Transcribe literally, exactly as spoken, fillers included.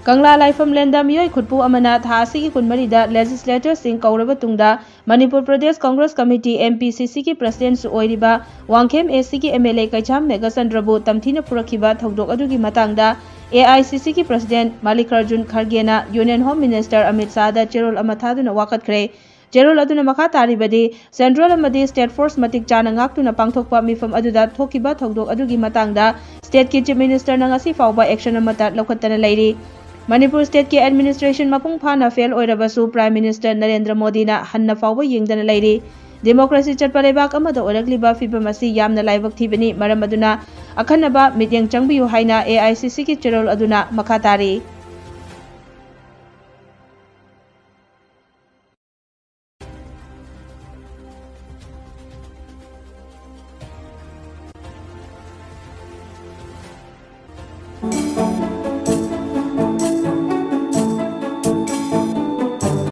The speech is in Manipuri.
ꯀꯪꯂꯥ ꯂꯥꯏꯐꯝꯂꯦꯟꯗ ꯃꯤꯑꯣꯏ ꯈꯨꯠꯄꯨ ꯑꯃꯅ ꯊꯥ ꯑꯁꯤꯒꯤ ꯀꯨꯟꯃꯔꯤꯗ legislator ꯁꯤꯡ ꯀꯧꯔꯕ ꯇꯨꯡꯗ Manipur Pradesh Congress committee, M P C C ꯒꯤ president ꯁꯨ ꯑꯣꯏꯔꯤꯕ ꯋꯥꯡꯈꯦꯝ A C ꯒꯤ M L A ꯀꯩꯁꯥꯝ ꯃꯦꯘꯆꯟꯗ꯭ꯔꯕꯨ ꯇꯝꯊꯤꯅ ꯐꯨꯔꯛꯈꯤꯕ ꯊꯧꯗꯣꯛ ꯑꯗꯨꯒꯤ ꯃꯇꯥꯡꯗ A I C C ꯒꯤ president ꯃꯜꯂꯤꯀꯥꯔꯖꯨꯟ ꯈꯔꯒꯦꯅ Union Home Minister Amit ꯁꯥꯍꯗ ꯆꯦꯔꯣꯜ ꯑꯃ ꯊꯥꯗꯨꯅ ꯋꯥꯀꯠꯈ꯭ꯔꯦ꯫ ꯆꯦꯔꯣꯜ ꯑꯗꯨꯅ ꯃꯈꯥ ꯇꯥꯔꯤꯕꯗꯤ, central ꯑꯃꯗꯤ state force ꯃꯇꯤꯛ ꯆꯥꯅ ꯉꯥꯛꯇꯨꯅ ꯄꯥꯡꯊꯣꯛꯄ ꯃꯤꯐꯝ ꯑꯗꯨꯗ ꯊꯣꯛꯈꯤꯕ ꯊꯧꯗꯣꯛ ꯑꯗꯨꯒꯤ ꯃꯇꯥꯡꯗ state ꯀꯤ Chief Minister ꯅ ꯉꯁꯤ ꯐꯥꯎꯕ action ꯑꯃꯠꯇ ꯂꯧꯈꯠꯇꯅ ꯂꯩꯔꯤ꯫ ꯃꯅꯤꯄꯨꯔ state ꯀꯤ administration ꯃꯄꯨꯡ ꯐꯥꯅ fail ꯑꯣꯏꯔꯕꯁꯨ Prime Minister ꯅꯔꯦꯟꯗ꯭ꯔ ꯃꯣꯗꯤꯅ ꯍꯟꯅ ꯐꯥꯎꯕ ꯌꯦꯡꯗꯅ ꯂꯩꯔꯤ꯫ Democracy ꯆꯠꯄ ꯂꯩꯕꯥꯛ ꯑꯃꯗ ꯑꯣꯏꯔꯛꯂꯤꯕ ꯐꯤꯕꯝ ꯑꯁꯤ ꯌꯥꯝꯅ ꯂꯥꯏꯕꯛ ꯊꯤꯕꯅꯤ꯫ ꯃꯔꯝ ꯑꯗꯨꯅ ꯑꯈꯟꯅꯕ ꯃꯤꯠꯌꯦꯡ ꯆꯪꯕꯤꯌꯨ ꯍꯥꯏꯅ A I C C ꯒꯤ ꯆꯦꯔꯣꯜ ꯑꯗꯨꯅ ꯃꯈꯥ ꯇꯥꯔꯤ꯫